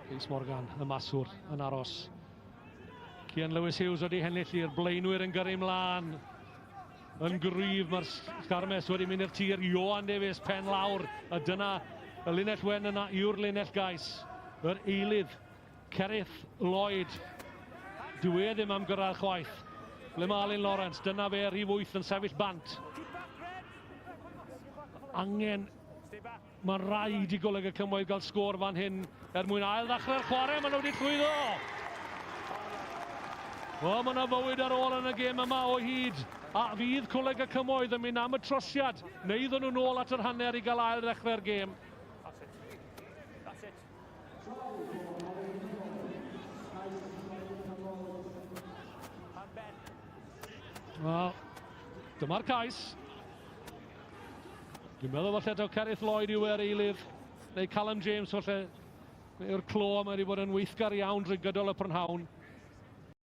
Rhys Morgan, y maswr, yn aros. Cian Lewis Hughes wedi hennill i'r blaenwyr yn gyrru mlaen. Yn gryf, mae'r sgarmes wedi mynd i'r tir. Ioan Davies, pen lawr. A dyna y linell wen yna yw'r linell gais. Yr eilydd, Cerith Lloyd. Dyw e ddim am gyrraedd chwaith. Ble mae Alun Lawrence? Dyna fe, rhif 8 yn sefyll bant. Angen Mae'n rhaid i Goleg y Cymoedd gael sgôr fan hyn er mwyn ail ddechrau'r chwarae. Maen nhw wedi llwyddo! O, mae yna fywyd ar ôl yn y gêm yma o hyd. A fydd Coleg y Cymoedd yn mynd am y trosiad, neu ddod nhw'n ôl at yr hanner i gael ail ddechrau'r gêm? Wel, dyma'r cais. Dwi'n meddwl falle taw Cerith Lloyd yw e'r eilydd, neu Callum James falle, neu'r clo, mae wedi bod yn weithgar iawn drwy gydol y prynhawn.